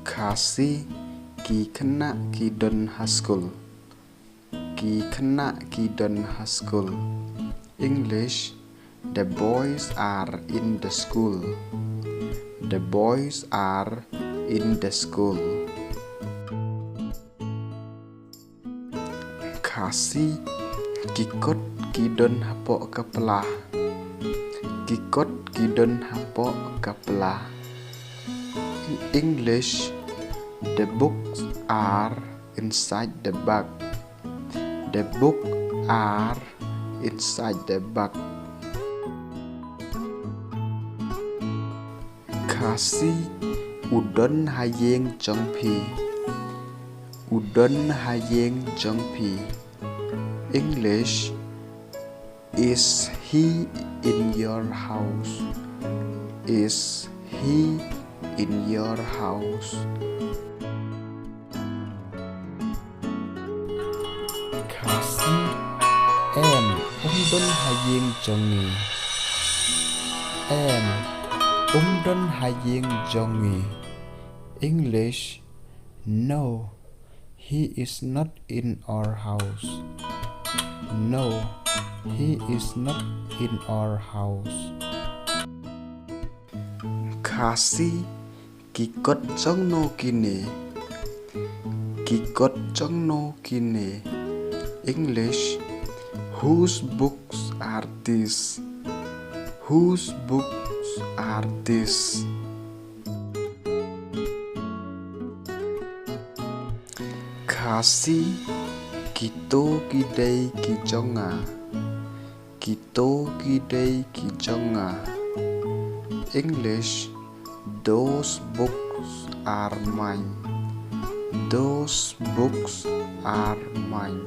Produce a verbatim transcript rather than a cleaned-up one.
Khasi, ki khynnah ki don ha skul. Ki khynnah ki don ha skul. English, the boys are in the school. The boys are in the school. Khasi, ki kot ki don hapoh ka pla. Ki kot ki don hapoh ka pla. English, the books are inside the bag. The book are inside the bag. Khasi, u don ha ïing jong phi. U don ha ïing jong phi. English, is he in your house? Is he in your house? Khasi, em, um don ha ïing jong ngi. Em, um don ha ïing jong ngi. English, no, he is not in our house. No, he is not in our house. Khasi, ki kot jong no kine. Ki kot jong no kine. English, whose books are these? Whose books are these? Khasi, kito ki dei ki jong nga. Kito ki dei ki jong nga. English, those books are mine. Those books are mine.